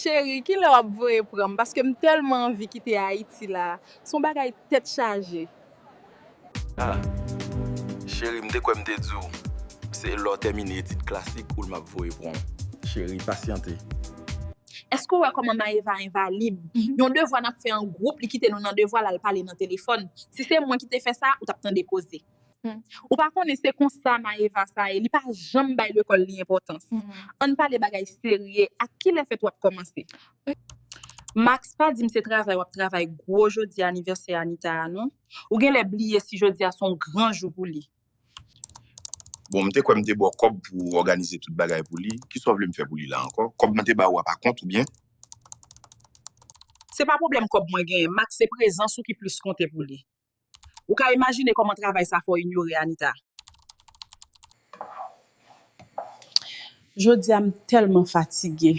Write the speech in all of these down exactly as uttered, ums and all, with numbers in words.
Cheri, kilè w ap voye pran m? Paske m tèlman anvi kite Ayiti la. Se yon bagay tèt chaje. Ah, cheri, m te kwè m te di w se lè w tèmine etid klasik ou l m ap voye pran w. Cheri, pasyante. Èske w wè kòman Maëva envalib? Yon devwa n ap fè an gwoup, li kite nou nan devwa l al pale nan telefòn. Si se mwen ki te fè sa, ou t ap tande koze. Ou pa konnen se konsa Maëva sa ye, li pa janm bay lekòl li enpòtans. Ann pale bagay serye, ak kilè fèt w ap kòmanse? Max, pa di m se travay w ap travay gwo jodi anivèsè Anita a non. Ou genlè bliye si jodi a se yon gran jou pou li. Bon, m te kwè m te ba w kòb pou w òganize tout bagay pou li. Kisa w vle m fè pou li la ankò? Kòb mwen te ba ou a pa kont oubyen? Se pa pwoblèm kòb mwen genyen, Max, se prezans ou ki plis konte pou li. Ou ka imajine kòman travay sa fè w inyore Anita. Jodi a m tèlman fatige.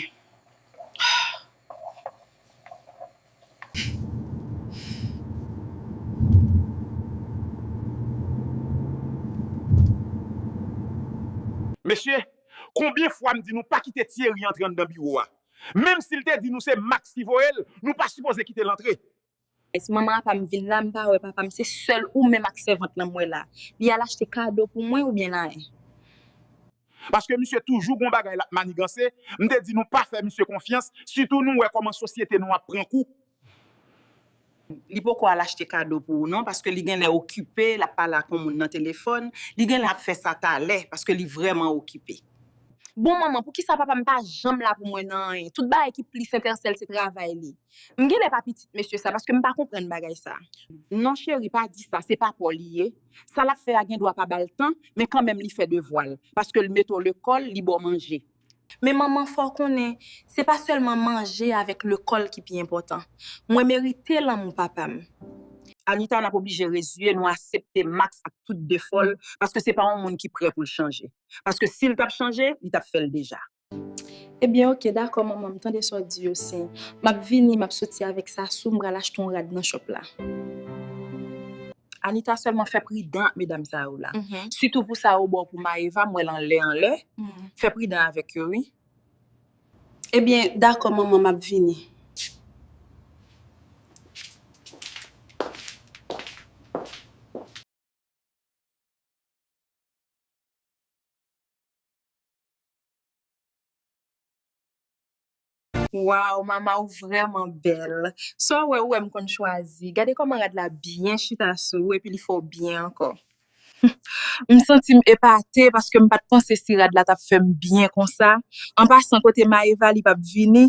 Mesye, konbyen fwa m di nou pa kite Thierry antre anndan biwo a? Menm si l te di nou se Max ki voye l, nou pa sipoze kite l antre. Manman apa m vin la, m pa wè papa m, se sèl ou menm ak sèvant lan m wè la. Li al achte kado pou mwen oubyen l anyen? Paske misye toujou gon bagay l ap maniganse, m te di nou pa fè misye konfyans, sitou nou wè kòman sosyete nou ap pran kou. Li poko al achte kado pou ou non, paske li genlè okipe, l ap pale ak yon moun nan telefòn, li genlè ap fè sa talè, paske li vrèman okipe. Bon manman, poukisa papa m pa janm la pou mwen nan anyen? Tout bagay ki plis entèrese l se travay li. M genlè pa pitit mesye sa, paske m pa konprann bagay sa. Non cheri, pa di sa, se pa pa w li ye. Sa l ap fè a gendwa pa ba l tan, men kanmenm li fè devwa l, paske l mete w lekòl, li ba w manje. Men manman, fò w konnen, se pa sèlman manje avèk lekòl ki pi enpòtan. Mwen merite lanmou papa m. Anita, n ap oblije reziye nou aksepte Max ak tout defo l, paske se pa yon moun ki prè pou l chanje. Paske si l t ap chanje, li t ap fè l deja. Ebyen, oke, dakò, manman, m tande sa w di yo, si m ap vini, m ap soti avèk sa sou m, m pral achte yon rad nan shop la. Anita, sèlman fè pridan ak medam sa yo la. Sitou pou sa yo ba w pou Maëva, m wè l anlè anlè. Fè pridan avèk yo, wi. Ebyen, dakò, manman, m ap vini. Waw, mama, ou vrèman bèl. Sa w wè, ou wè m konn chwazi. Gade kòman rad la byen chita sou ou, epi li fè w byen ankò. M santi m epate paske m pa t panse si rad la t ap fè m byen konsa. An pasan, kote Maëva, li p ap vini?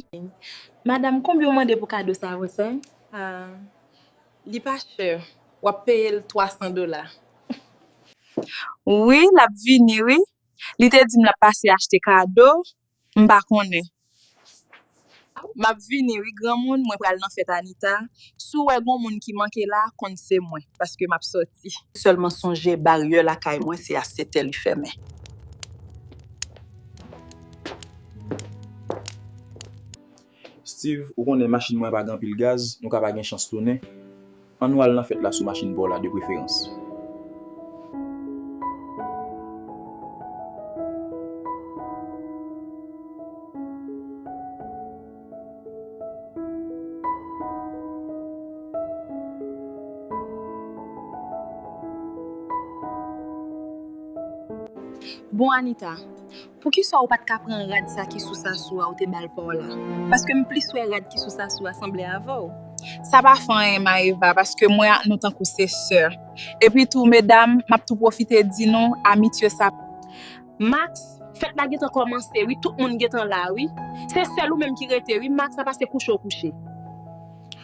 Madanm, konbyen w mande pou kado sa a, wi, sè? Ah, li pa chè. W ap peye l twa san dola. Wi, l ap vini, wi. Li te di m l ap pase achte kado. M pa konnen. M ap vini wi granmoun, mwen pral nan fèt Anita. Si w wè gon moun ki manke la, konn se mwen, paske m ap sòti. Sèlman sonje baryè lakay mwen se a sèt è li fèmen. Steve, ou konnen machin mwen pa gen anpil gaz, nou ka pa gen chans tounen. Ann nou al nan fèt la sou machin pa w la de preferans. Bon Anita, poukisa ou pa t ka pran rad sa ki sou Sasou a ou te ba l pa w la? Paske m plis wè rad ki sou Sasou a sanble avè w. Sa pa fè anyen Maëva, paske mwen ak nou tankou se sè. Epi tou medam, m ap tou pwofite di nou, amitye sa. Max, fèt la gentan kòmanse wi, tout moun gentan la wi. Se sèl ou menm ki rete wi, Max, apa se kouche w kouche.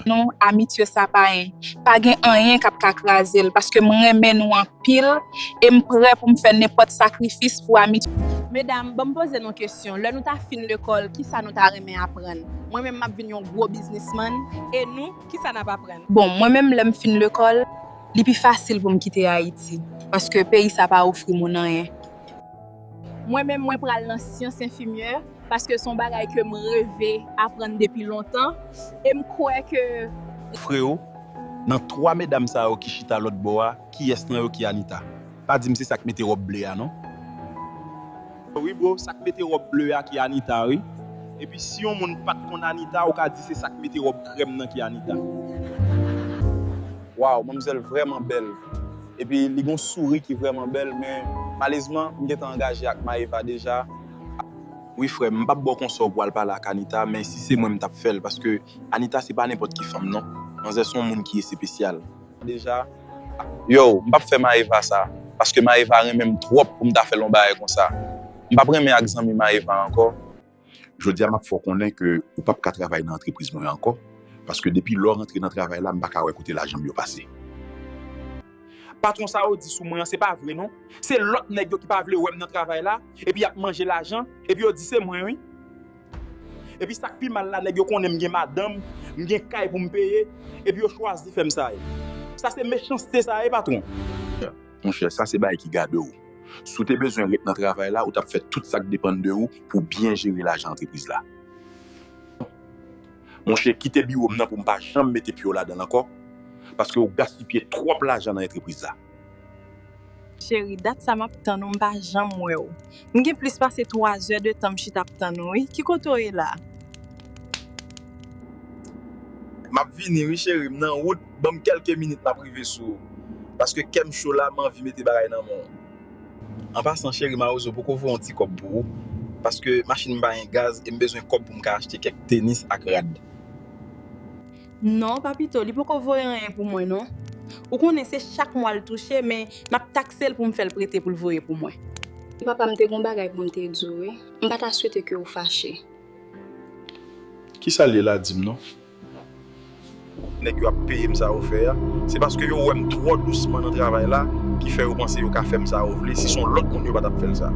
Non, amitye sa pa en, pa gen anyen k ap ka kraze l, paske m renmen nou anpil e m prè pou m fè nenpòt sakrifis pou amitye. Medam, ban m poze nou kesyon, lè nou ta fin lekòl, kisa nou ta renmen aprann? Mwen menm m ap vin yon gwo biznismann, e nou, kisa n ap aprann? Bon, mwen menm lè m fin lekòl, li pi fasil pou m kite Ayiti, paske peyi sa pa ofri moun anyen. Mwen menm, mwen pral nan syans enfimyè, paske se yon bagay ke m reve aprann depi lontan, e m kwè ke. Freo, nan twa medam sa yo ki chita lòt bò a, kiyès nan yo ki Anita? Pa di m se sa k mete wòb ble a, non? Wi, bro, sa k mete wòb ble a ki Anita, wi. Epi si yon moun pa t konn Anita, ou ka di se sa k mete wòb krèm nan ki Anita. Waw, manmzèl vrèman bèl. Epi li gon souri ki vrèman bèl, men malezman, m gentan angaje ak Maëva deja. Wi frè m, m p ap ba w konsèy pou w al pale ak Anita, men si se mwen m t ap fè l, paske Anita se pa nenpòt ki fanm non. Manzè se yon moun ki espesyal. Deja. Yo, m p ap fè Maëva sa, paske Maëva renmen m twòp pou m ta fè l yon bagay konsa. M p ap renmen ak zanmi Maëva ankò. Jodi a m ap fè w konnen ke ou p ap ka travay nan antrepriz mwen ankò, paske depi lè w rantre nan travay la, m pa ka wè kote lajan m yo pase. Patwon sa yo di sou mwen an, se pa vre non. Se lòt nèg yo ki pa vle wè m nan travay la, epi y ap manje lajan, epi yo di se mwen wi. Epi sa k pi mal la, nèg yo konnen m gen madanm, m gen kay pou m peye, epi yo chwazi fè m sa ye. Sa se mechanste sa ye, patwon. Monchè, sa se bagay ki gade w. Si w te bezwen ret nan travay la, ou t ap fè tout sa k depann de ou pou w byen jere lajan antrepriz la. Monchè, kite biwo m nan pou m pa janm mete pye w ladan l ankò, paske w gaspiyè twòp lajan nan antrepriz la. Cheri, dat sa m ap tann ou, m pa janm wè w. M gen plis pase twa zè de tan m chita ap tann ou wi. Ki kote w ye la? M ap vini wi cheri, m nan wout, ban m kèlke minit m ap rive sou ou. Paske kè m cho la, m anvi mete bagay nan men w. An pasan cheri, Mawozo poko voye yon ti kòb pou ou, paske machin m pa gen gaz e m bezwen kòb pou m ka achte kèk tenis ak rad. Non, Papito, li poko voye anyen pou mwen non. Ou konnen se chak mwa l touche, men m ap takse l pou m fè l prete pou l voye pou mwen. Papa, m te gon bagay pou m te di w wi. M pa ta swete ke w fache. Kisa l ye la, di m non? Nèg yo ap peye m sa yo fè a. Se paske yo wè m twò dousman nan travay la ki fè yo panse yo ka fè m sa yo vle. Si se yon lòt moun, yo pa t ap fè l sa.